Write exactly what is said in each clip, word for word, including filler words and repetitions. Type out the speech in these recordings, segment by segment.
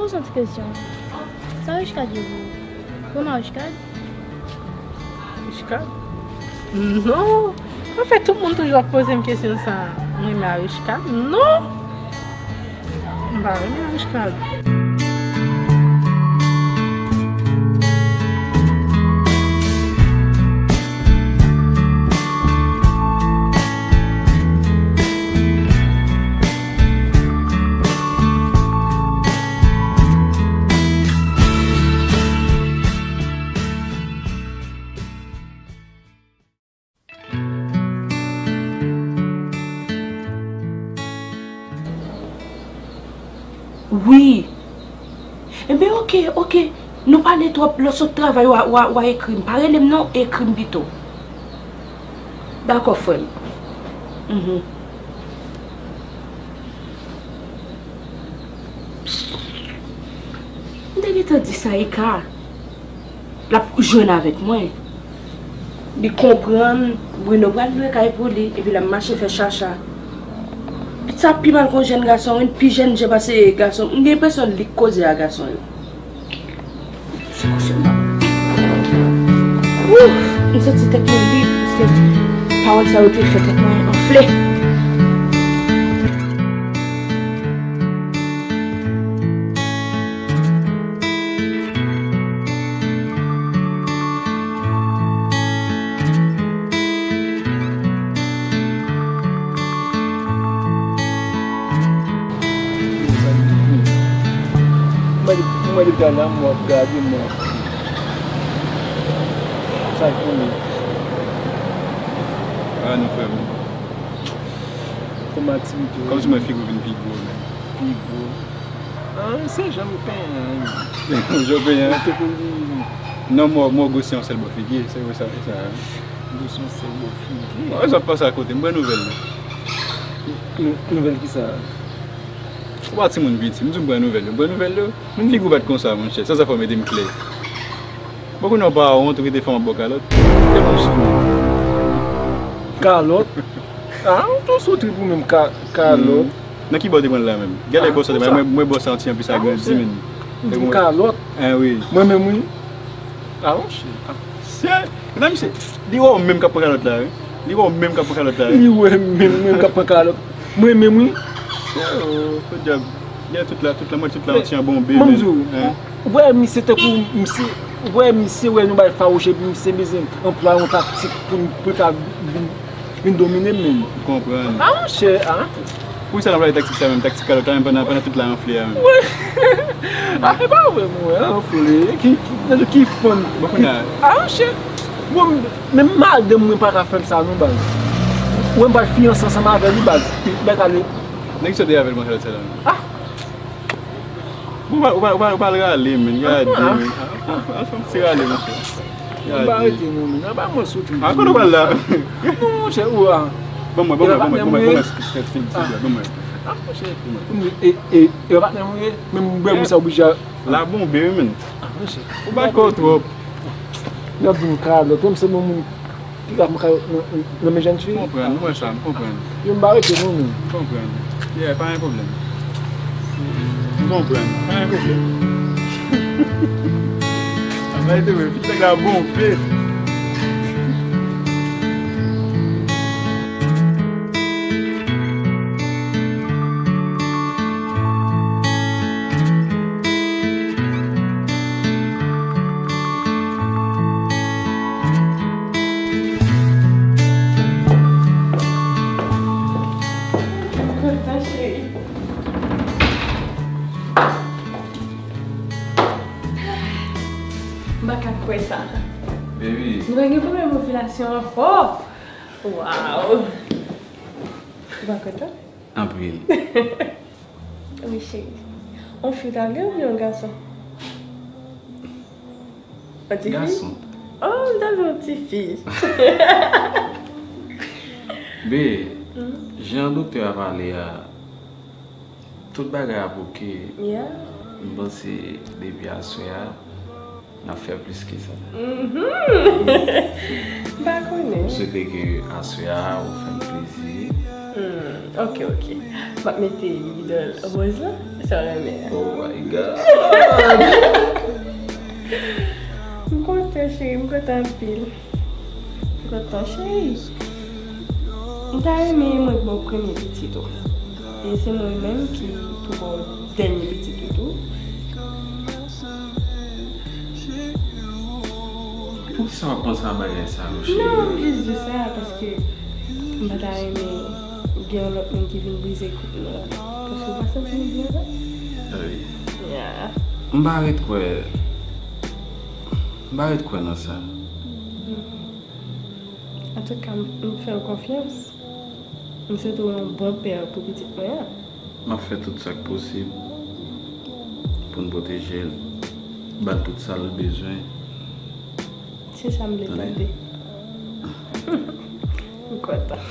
Poze yon ti kesyon. Sa Richcard ye pou ou? Ou renmen Richcard? Richcard? Non. Anfèt, tout moun toujou ap poze m kesyon sa. Mwen renmen Richcard? Non. M pa renmen Richcard. Wi. Enben, oke, oke. Nou pale twòp, lè w sot travay, w a, w a, w a ekri m. Pa rele m non, ekri m pito. Dakò, frè m. Mhm. M te gentan di sa, Eka. L ap jwenn avèk mwen. Li konprann Bruno pral lwe kay pou li, epi l ap mache fè chacha. Sa pi mal kon jèn gason, wi, pi jèn jan pase gason. M gen enpresyon li k koze a gason yo. Se kouche m ap. Ouf! M santi tèt mwen lib, paske pawòl sa yo te fè tèt mwen anfle. Mwen, mwen depi talè a, mwen ap gade, mwen ap sa l konnen. A, nou fè m. Kòm aktivite. Kòmsi mwen figi w vin pi gwo, men. Pi gwo. Ah, se jan m penyen an. Jan w penyen an? Mwen te konn di. Non, mò, mò gwo se yon sèl bò figi, se vre sa, se sa, hein. Gwo se yon sèl bò figi. Mwen, sa pase akote, m pran nouvèl li. Nou-, nouvèl ki sa? Ou pa timoun piti, m di w m pran nouvèl yo, m pran nouvèl yo. Figi w pa t konsa, monchè, sa, sa fò mete m klè. Bon, kounye a w pa wont, ou kite fanm ap ba w kalòt. Te bon sou. Kalòt? Ah, ou tou sou trip ou menm, ka-, kalòt. Hmm. Nan ki bò w te pran l la menm? Gade bò sa te bay, mwen, mwen bò sa yon ti jan plis agrandi, men. Ou di kalòt? Eh wi. Mwen menm, wi. Ah, monchè. Ah. Se, nan misye, li wè w menm k ap pran kalòt la, wi. Li wè w menm k ap pran kalòt la, wi. Li wè m menm, menm k ap pran kalòt. Mwen menm, wi. Oh, podyab. Gen tout la, tout la, mwen tout la, yon ti jan bonbe, men. Ou wè misye tankou misye, ou wè misye wè nou bay fawouch epi misye bezwen anplwaye yon taktik pou, pou l ka vin, vin domine m menm. M konprann. Ah, monchè, ah. Poukisa n anplwaye taktik sa menm, taktik kalòt la menm pandan, pandan tout la anfle a menm? Ah, e pa vre, mwen, anfle. Ki, ki, nan ki fòn? Bon, kounye a. Ah, monchè. Bon, menm madanm mwen pa ka fè m sa non, baz. Ou wè m pral fiyanse ansanm avè li, baz. Li bay kale. Nèg sa te avè l mwen kalòt sa la menm. Ah. Ou pa, ou pa, ou pa, ou pa al rale, men. Gade, men. Al, al, al fè yon ti rale, monchè. Gade. M pa rete non, men. Nan ba mwen soti. Ah, kote w pral la? Non, monchè, ou a. Ban mwen, ban mwen, ban mwen, ban mwen, ban mwen, ban mwen. Ah, monchè. E, e, e, patnè mwen ye, men m bwè pou sa oblije. La bonbe, wi, men. Ah, monchè. Ou bay kò w twòp. Y ap di m kalòt, ou menm se bon moun. Ki ka pran kalòt nan, nan men jèn fi? M konprann, m wè sa, m konprann. Yo, m pa rete non, men. M konprann. Yeah, pa gen pwoblèm. M konprann, pa gen pwoblèm. Sa va ete, men, fi nèg la bonbe. Kontan, cheri. M pa ka kwè sa. Baby. Mwen gen pwoblèm ovilasyon ankò. Waw. Ou pa kontan? Anpil. Wi, cheri. On fi w ta vle oubyen yon gason? On ti fi? Gason. Oh, m ta vle yon ti fi. Be, jan doktè a pale a, tout bagay ap oke. Yeah. M panse depi aswè a, n ap fè plis ke sa. Mhm. M pa konnen. M swete ke aswè a ou fè m plezi. Hmm, ok, ok. M ap mete lidòl woz lan, sa w renmen an. Oh my God. M kontan anpil. M kontan, cheri. M ta renmen mwen gen yon premye pitit ou. E se mwen menm ki pou ba w dènye pitit ou tou. Poukisa w ap panse a bagay sa yo, cheri? Non, m jis di sa paske m pa ta renmen gen yon lòt moun ki vin brize koup nou la. Paske w pa santi nou byen, non? Wi. Yeah. M pa ret kwè, m pa ret kwè nan sa. Antouka, m, m fè w konfyans. M swete w yon bon pè pou pitit mwen an. M ap fè tout sa k posib pou n pwoteje l, ba l tout sa l bezwen. Se sa m vle tande. M kontan.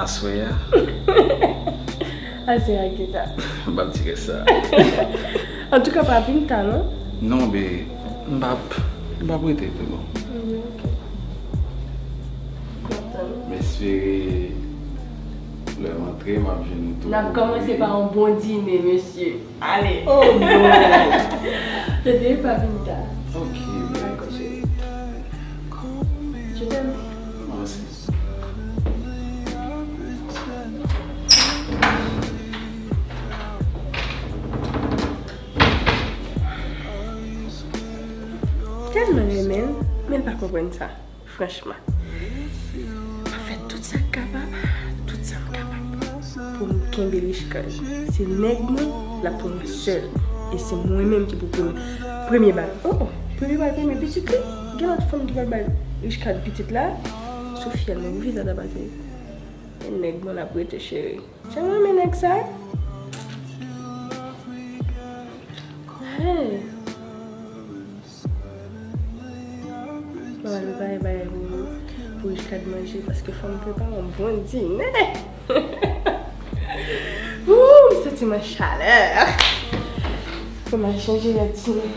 Aswè a. Aswè a ki sa? M ap di rès sa. Antouka, pa vin ta, non? Non, be, m p ap, m p ap rete tou, non. Mm, ok. M ap tann. M espere lè m antre, m ap jwenn nou tou. N ap kòmanse pa yon bon dine, mesye. Ale. Oh, non. Tete, pa vin ta. Ok, baby. Dakò, cheri. Je t'aime. Mwen osi. Tèlman renmen l, men l pa konprann sa, franchman. M ap fè tout sa k kapab, tout sa m kapab pou m kenbe Richcard. Se nèg mwen, l ap pou mwen sèl. E se mwen menm ki pou pran premye bal. Oh, oh, premye bal, premye pitit li. Gen lòt fanm ki pral bay Richcard pitit la. Sou fyèl mwen, pou fi sa ta pase. E nèg mwen l ap rete, cheri. Jan m renmen nèg sa. Hey. Mwen al prepare bagay pou, pou Richcard manje, paske fò m prepare yon bon dine. Wouw, m santi mwen chalè. Fò m al chanje lòt dine.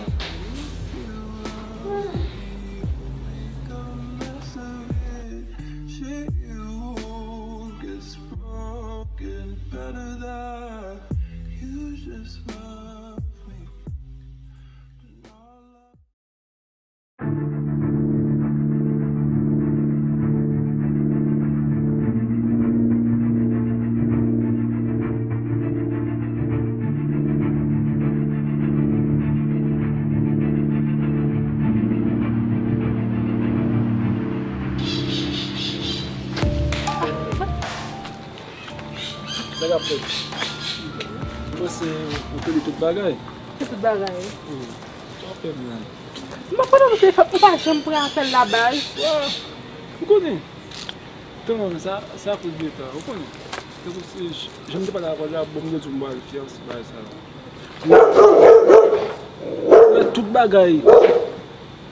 Sa k ap fèt? Ou panse ou konnen tout bagay? Tout bagay. Sa w fè m la? M pa konn antre fòt, ou pa janm pran apèl la, baz. Wa, ou konnen. Tanman sa, se akoz de tan, ou konnen. Tankou se j-, jan m te pale avè w la, bon, m te di w m pral fè yon ti bagay sa. Wè tout bagay.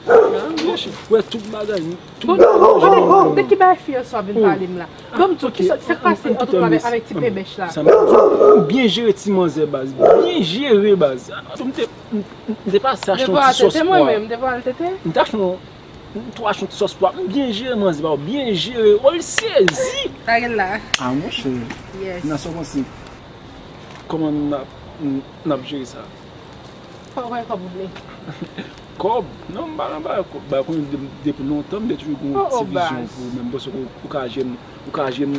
Wè tout bagay. Tout bagay. Bon, de ki bagay fi an sa w ap vin pale m la? Bon, m di w, kisa, sa k pase ant ou avèk, avèk ti pebèch la? Sa m di w, m byen jere ti manzè, baz. Byen jere, baz. M te, m, m te pase achte yon ti sòs pwa. Depi w al tete, mwen menm, depi w al tete? M te achte yon M tou achte yon ti sòs pwa. M byen jere manzè pa w. Byen jere. O, l sezi. Sa gen la. A, monchè. Yes. Nan sa w panse? Kòman n ap, n ap jere sa? Kòb, kòb, kòb ou vle? Kòb? Non, m pa nan bagay kòb. Bagay konnen de, depi lontan, m te toujou gen yon ti vizyon pou ou, men m panse ke ou ka jere m, ou ka jere m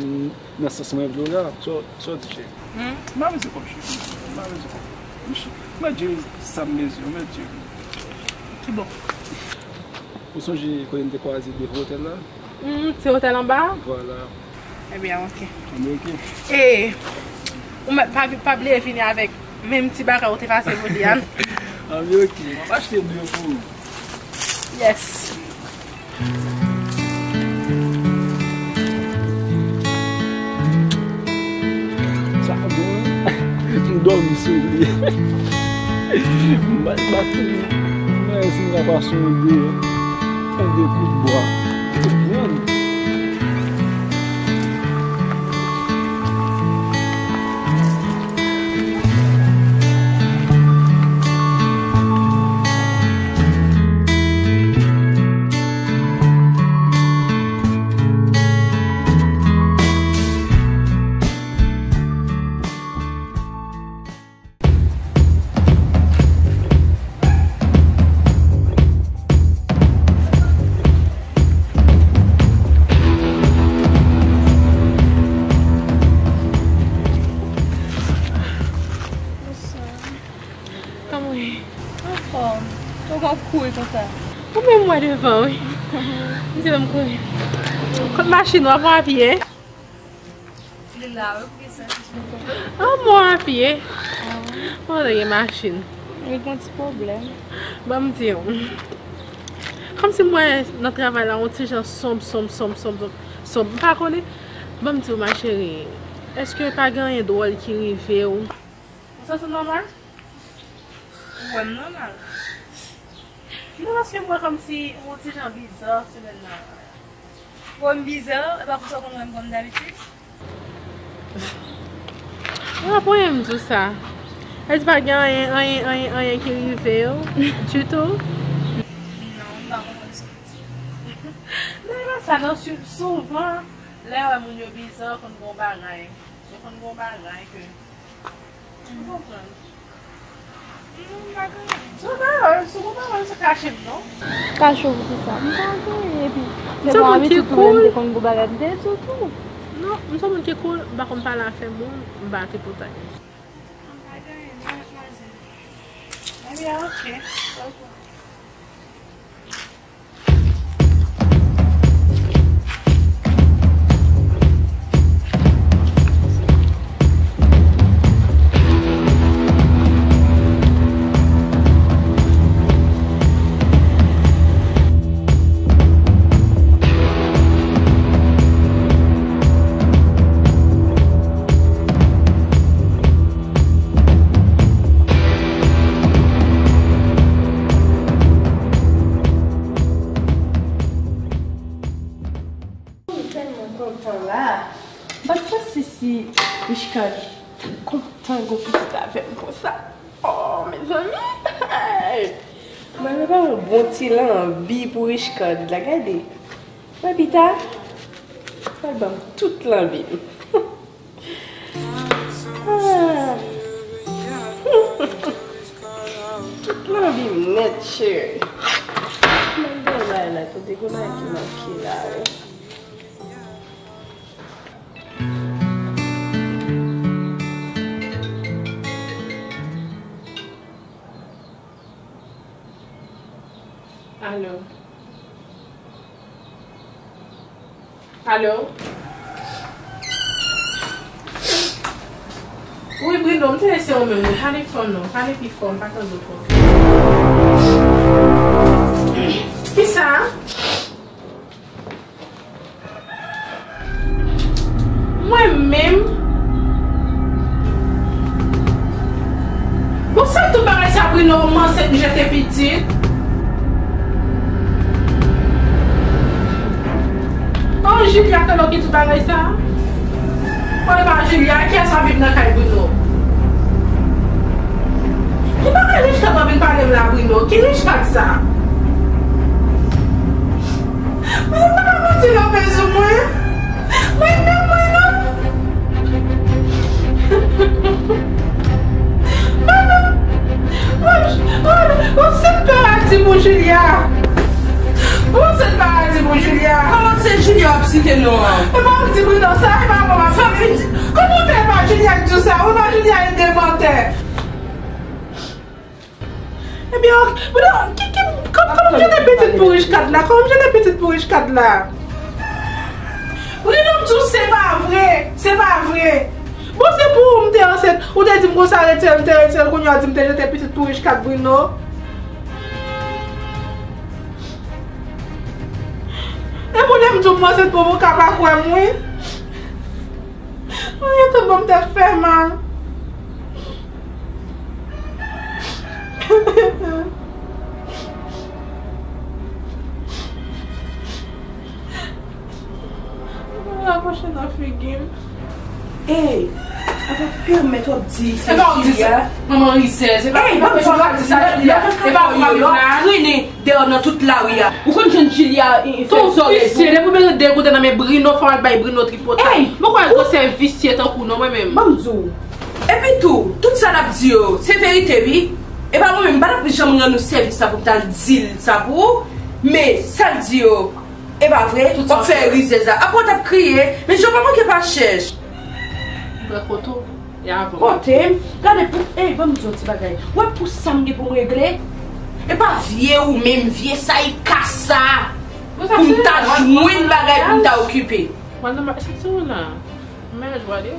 nan sans mwen vle w la. Sa w, sa w di, cheri? Hmm? M pa bezwen kòb, cheri. M pa bezwen kòb. M ch-, mwen jere sa m bezwen, mwen jere. Se bon. Ou sonje kote n te kwaze devan otèl la? Hmm, se otèl anba a? Vwala. Ebyen, ok. Ebyen, ok. E, ou mèt pa, pa bliye vini avèk menm ti bagay ou te pase jodi a. Ebyen, ok. M ap achte de pou ou. Yes. Sa bon, wi. M dòmi sou li. M bat, bat li. M wè si m ka pase yon de, yon de kout bwa. Ou konprann? Ou konn kouri konsa. Ou menm wè devan, wi. M di menm kouri. Kot machin w ap pran apye? Li la, wi, pou ki sa? An, mwen apye. Mwen gen machin. Li gen ti pwoblèm. Ban m di w. Kòmsi m wè nan travay la, yon ti jan sonb, sonb, sonb, sonb, sonb, sonb. M pa konnen. Ban m di w, ma chérie, èske pa gen anyen dwòl ki rive w? Ou santi w nòmal? Ou wè m nòmal? Non, paske m wè kòmsi yon ti jan biza semèn nan. Ou wè m biza? E pa konsa w konn wè m kòm dabitid? Ou pa pou m di w sa. Èske pa gen anyen, anyen, anyen, anyen ki rive w ditou? Non, m pa konprann sa w di. Non, e pa sa, non, sou-, souvan, lè w wè moun yo biza, konn gen yon bagay. Yo konn gen yon bagay ke Ou konprann? Non, m pa gen anyen. Sou pawòl, sou pawòl, se kache m, non? Kache w pou kisa? M pa gen anyen, epi se bon abitid tou, lè m te konn gwo bagay, m te di w tou. Non, m se yon moun ki cool, m pa konn pale afè moun, m pa tripotay. M pa gen anyen, non, madmwazèl. Ebyen, ok. Ok. M tèlman kontan la. M pa t panse si Richecard t ap kontan gon pitit avè m konsa. Oh, mezanmi! Hey! Mwen menm pa yon bon ti lanbi pou Richecard la, gade. Mwen pita, pral ban m tout lanbi m. Ah. Tout lanbi m nèt, cheri. Mwen gen bagay la, tande gon bagay ki manke la, wi. Alo. Alo. Wi, Bruno, m te ese w menm, wi. Pale fò non, pale pi fò, m pa tande w twò byen. Kisa? Mwen menm? Bon, sa tout bagay sa, Bruno, m ansent, m jete pitit. Oh, Julia, ke lò ki tout bagay sa? Oh, e pa Julia, kiyès ap viv nan kay Bruno? Ki bagay Richecard ap vin pale m la, Bruno? Ki Richecard sa? Mwen pa ka manti nan pezou mwen. Mwen menm, mwen menm. Mwen menm. Mwen, mwen, mwen se paradi pou Julia. Mwen se paradi pou Julia. Kòman se Julia w ap site non an? E pa w di mwen non sa, e pa mwen w ap site. Kòman w fè e pa Julia k di w sa? Ou pa Julia e de mantè. Ebyen, ok. Bruno, ki, ki, kòm, kòman m jete pitit pou Richecard la? Kòman m jete pitit pou Richecard la? Bruno, m di w se pa vre. Se pa vre. Bon, se pou ou m te ansent. Ou te di m konsa, retire l, m te retire l. Kounye a w di m te jete pitit pou Richecard, Bruno. E pou lè m di w m ansent pou ou, ou ka pa kwè m, wi. Mwen gentan ban m tèt fè mal. Mwen raproche nan figi m. Ey, apa pèmèt w ap di se Julia. Manman rizèz, se pa, ey, pa pèmèt w ap di sa, Julia. E pa vre, pa vre. Trene deyò nan tout lari a. Ou konn jan Julia, e, fè zòrèy pou. Visye, depi w bezwen de gouden nan men Bruno, fò w al bay Bruno tripotay. Ey! Mwen kwè grosè visye tankou w non, mwen menm. Ban m di w. Epi tou, tout sa l ap di yo, se verite, wi. E pa mwen menm, m pa t ap janm rann ou sèvis sa pou m t al di l sa pou ou. Men, sa l di yo, e pa vre, w ap fè rizèz la. Apre w t ap kriye, men jan w pa manke pa chèch. Mwen kote w, e avan. Kote m? Gade pou, ey, ban m di w yon ti bagay. W ap pou sa m gen pou m regle? E pa vye ou menm, vye sa e kasa. Pou m ta jwenn bagay pou m ta okipe. Mwen nan maryaj, se ti ou la. Maryaj wale.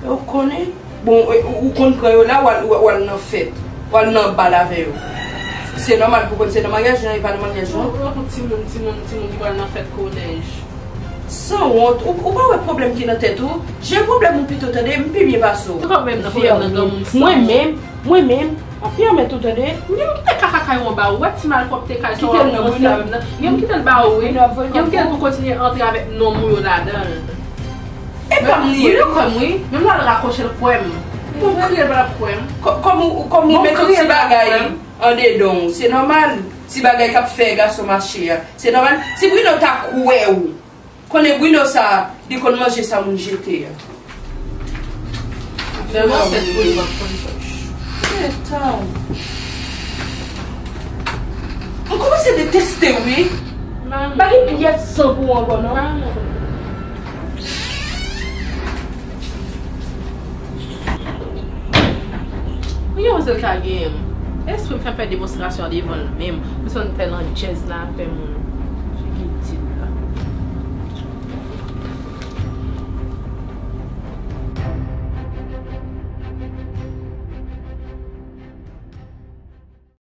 Ou konnen? Bon, ou konn pran yo la, w al nan fèt, w al nan bal avè yo. Se nòmal pou konn se nan maryaj lan, e pa nan maryaj lan. Ou timoun, timoun, timoun ki pral nan fèt kolèj. Sanwont, ou pa wè pwoblèm ki nan tèt ou? Jere pwoblèm ou pito tande, m pi byen pase w. Ou pa menm nan pwoblèm nan granmoun sa. Mwen menm, mwen menm, pa pèmèt ou tande. Gen moun ki te kaka kay ou anba, ou wè ti malpwòpte kay sa w ap ranse avè m nan. Gen moun ki te l ba ou wi. Gen moun ki te l pou kontinye antre avèk nonm ou yo ladan l. E pa m li ye. Wi, yo kwè m wi. Menm lè l rakoche l kwè m. Pou m kriye l pa t ap kwè m. Kòm ou met yon ti bagay andedan w, se nòmal. Ti bagay k ap fè gason mache a, se nòmal. Si Bruno ta kwè w, konnen Bruno sa, li konn manje sa moun jete a. Lè l ansent pou li, m ap konn fè. Etan. M kòmanse deteste w wi. Pa gen pyès san pou w ankò non. Ou gen yon zel ka genyen m. Espri m fè m fè demonstrasyon devan l menm. M sot fè nan djèz la fè moun.